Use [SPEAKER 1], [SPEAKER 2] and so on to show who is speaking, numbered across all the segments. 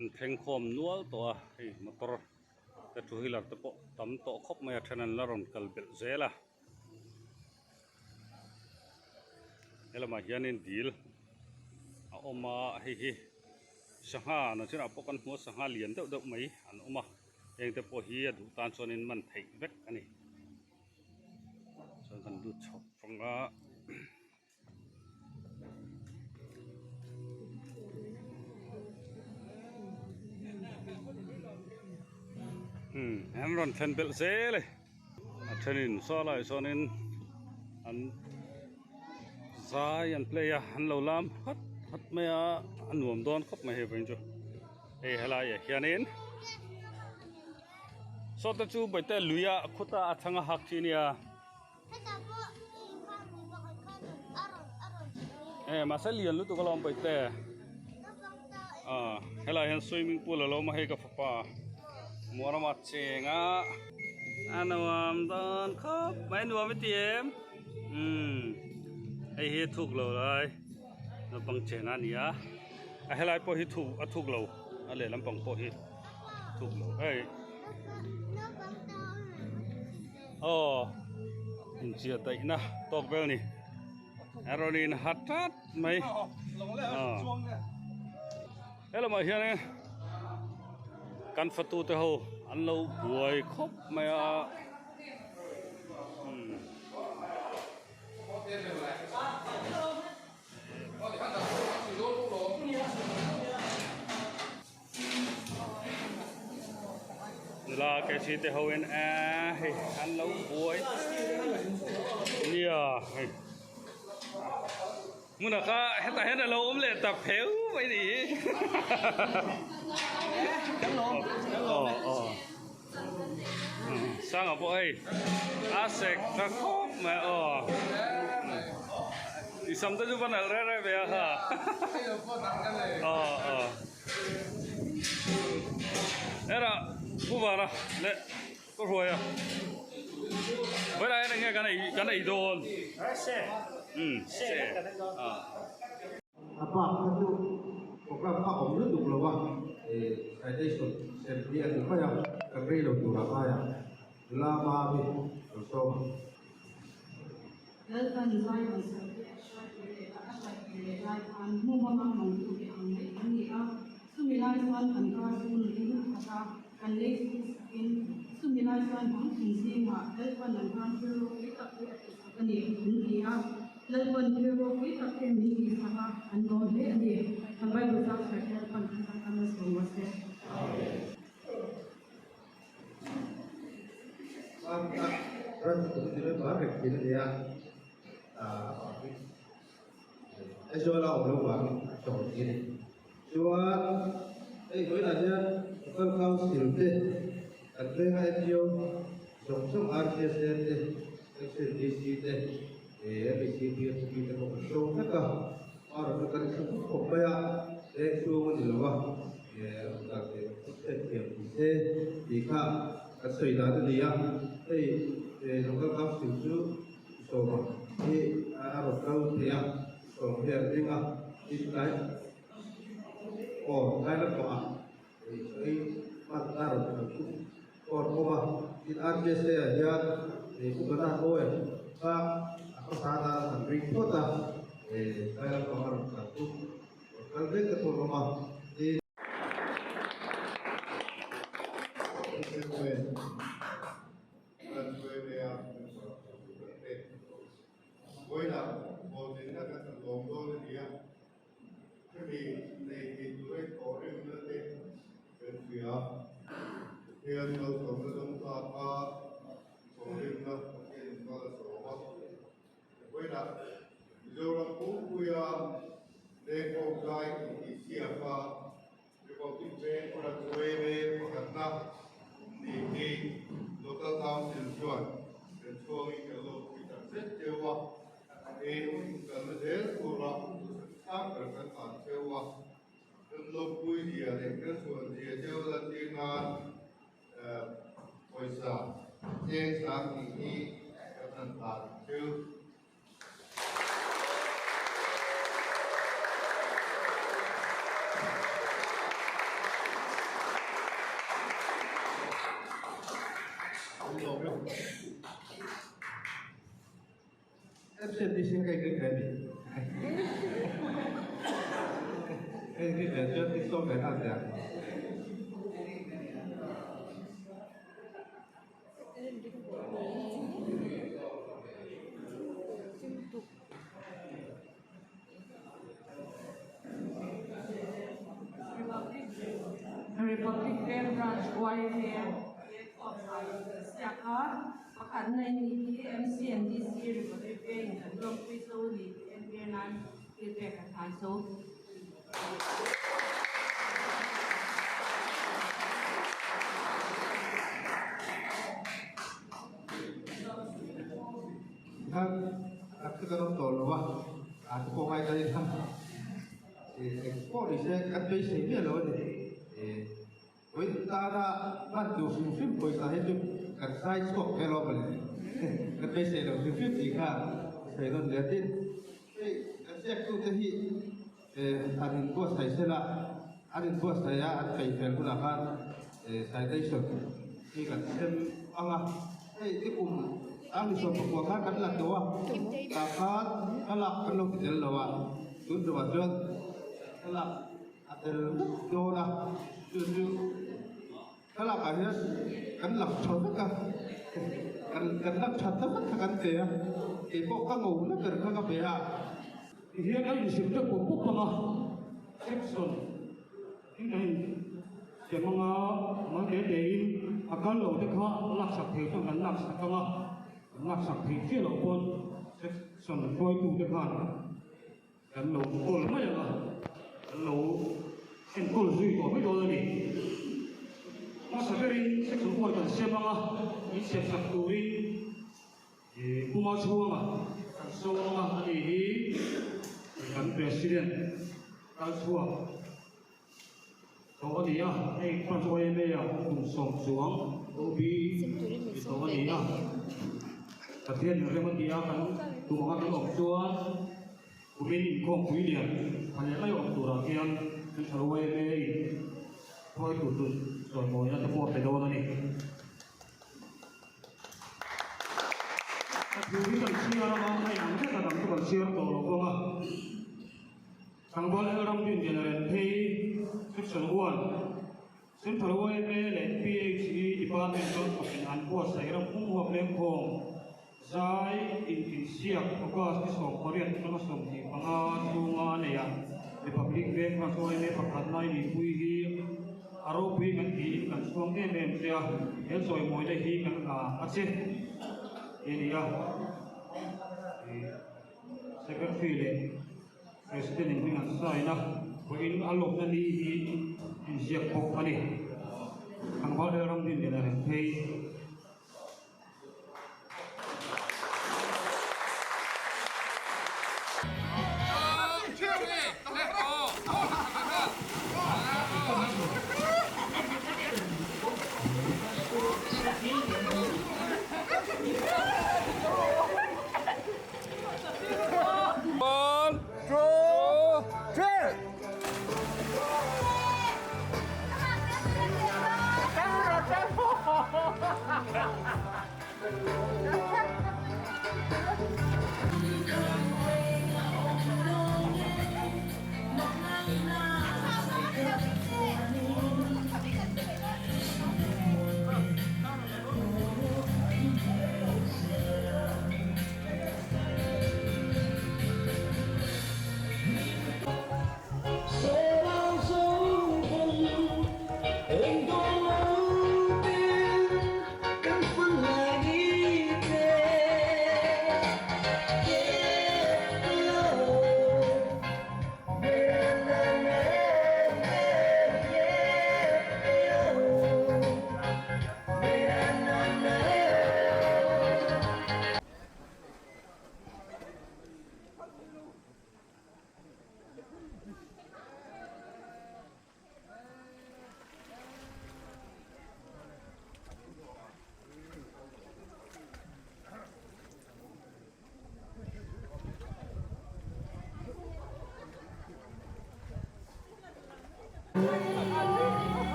[SPEAKER 1] an thleng khawm nual tawh a hei motor te two wheeler te pawh tam tawh khawp mai a then an la rawn kal belh zel a helamah hianin dil a awm a hei hi sangha na chinah pawh kan hmu a sangha lian deuh deuh mai an awm a heng te pawh hi a duh tan chuanin man theih vek a ni chuan kan lut chho vang a. An rawn thlen belh zel e a thenin saw lai sawnin an zai an play a an lo lam hat hat mai a a nuam dawn khawp mai hei vawiin chu hei helaiah hianin saw te chu bawihte luia khuta a chhang a hak chi a nia. Eh mahse lian lutuk alawm bawihte ah helai hian swimming pool a lo awm a hei ka fapa muanawma cheng a a nuam dawn khawp mai nuam i ti em umm hei hi a thuk lo lai naupang chen a ni a a helai pawh hi thuk a thuk lo a lehlam pang pawh hi thuk lo hei. Aw inchhiar daihna tawk vel ni a rawn in ha tat mai he lamah hianin kan fatu te ho an lo buai khawp mai a. Nula kc te ho in eh hei an lo buai nia hei hmunah kha hetah hian a lo awm leh ta pheu mai ni aw aw sanga pawh hei a sek ta khawp mai aw i sam te chu va nalh reh reh ve a kha aw aw hera pu vana leh ka hruai a vawilah hian eng nge kan ei kan ei dawn umm se ah.
[SPEAKER 2] A bak kha chu program kha awm lutuk lo a, citation sem hi a ni mai a, kan rei lo tur a ngai a, nula Mami lo sawm ang.
[SPEAKER 3] Lalpan zai ang sawi a hruai tur leh a hruai tur leh lai khan hmuhmawm a hmang tu te ang mai an ni a, chumi lai chuan kan kar chu nuin a khat a, kan lei chu sakin chumi lai chuan hmang thin zingah Lalpan an tan thil ropui tak hi a tihsak a ni an ti a. Lalpan thil ropui tak te min tihsak a, an lawm hle a ni. Kan Bible zau chhiar te Lalpan kan tan tan a sawm rawh se.
[SPEAKER 2] Aizawl a awm lo vangin a tawng tir a ni. Chuan hei vawiinah hian Local Council te kan venga NGO zawng zawng RCSA te, HSBC te, MHCP te pawh kan sawm vek a, amaherawhchu chu kan inhre khawp khawp mai a, leng chhung a ni lo a, dan leh hriat thiam ni se tih kha kan sawi dan a ni a, hei Local Council chu sawma hi a rawn kal thei a, sawm hi an ring a, tin tlai aw tlai lampangah ei hman a rawn kal chu aw an awm a, tin RJSA ah hian ei chu kan an awi kha a hmasa atan a han ring phawt a, tlai lampang a rawn kal chu rawn kal vek te pawh an awm a, tin.
[SPEAKER 4] Vawiinah hlawhtlinna kan han lawm dawn a ni a, hemi nei thei tura thawh rimna te kan hria. Pathian malsawmna dawng tlak a thawh rimna Pathianin mal a sawm a. Vawiinah Mizoram pumpuia lengkhawm zai intihsiak a Republic Bank Orachuaire pakhatna tih hi Local Council chuan kan chhuangin kan lo pui tak zet cheu a, tin kalna zel tura duhsak sang ber kan tan cheu a, kan lo pui zia leh kan chhuan zia cheu lantir nan pawisa cheng sang tih hi kan han tan cheu.
[SPEAKER 2] MCMDC kha ka inring ve a ni. Ka inring ve chuan min sawm ve nghal teh ang.
[SPEAKER 3] Republic Veng Branch YMA siak a pakhatna in nih hi MCNDC Republic Veng in an lawmpui zo a ni tih entir nan thil pek an hlan zo.
[SPEAKER 2] Khan a thu kan awm tawh lo a, a thu pawh ngai daih a, eng pawh ni se kan beisei miah lo a ni. Vawiin tana hman tur hrim hrim pawisa hi chu kan zai chhuak ve lo mawle, kan beisei lo hrim hrim tih kha sawi nawn leh a tin. Hei kan ziaktute hi an inbuatsaih sela, an inbuatsaih a an peih fel hunah khan citation hi kan sem ang a, hei i kum a mi 14 khan kan la tawh a, tah khan thlalak kan lo ti tel lo a, tun tumah chuan thlalak a tel vek dawn a, chu chu thlalak ah hian kan lang tha vek a, kan kan lak that na vek kha kan pe a, keipawh ka ngo na ber kha ka pe a.
[SPEAKER 5] Tihian a insim deuh pawp pawp ang a, section in a insiam ang a, mal te te in a kal lo te kha laksak thei chuan kan laksak ang a, kan laksak thei chiah loh pawn section hruaitu te khan Kan lo kawl mai ang a, kan lo enkawl zui tawh mai dawn a ni. Hmasa berin section pawn kan siam ang a, in siam sak turin Puma chhuanga kan sawm ang a, ani hi kan President kal chhuak tawh a ni a, hei Branch YMA ah kum sawm chuang OB ni tawh a ni a, Pathian in rem a ti a, kan tum anga kan awm chuan kumin inkhawmpui lian tha leh mai awm turah khian Central YMA in hruaitu tur chawimawina te pawh a pe dawn a ni. Ka thu hi kan chhiar anga a inang vek a, dang chu kan chhiar tawh lo vang a. Tlangval Elram Dinlian Renthei, Section 1, Central YMA leh PHE Department chuan kawpin an buatsaih ram pum huap lengkhawm zai intinsiak August ni 18 atanga 25 chhunga a nei a, Republic Veng Branch YMA pakhatna i mipui hi a ropui kan tiin kan chhuang em em che a, he chawimawina hi kan hla a che ti a ni a. Secretary leh President in hming an sign a, vawiin a lawmna ni hi inziak bawk a ni. Tlangval Lalram Dinlian a reng phei.
[SPEAKER 1] One, two, three.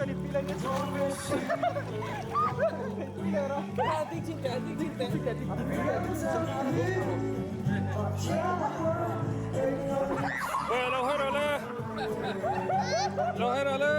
[SPEAKER 1] Lo haw rawh le lo haw rawh le.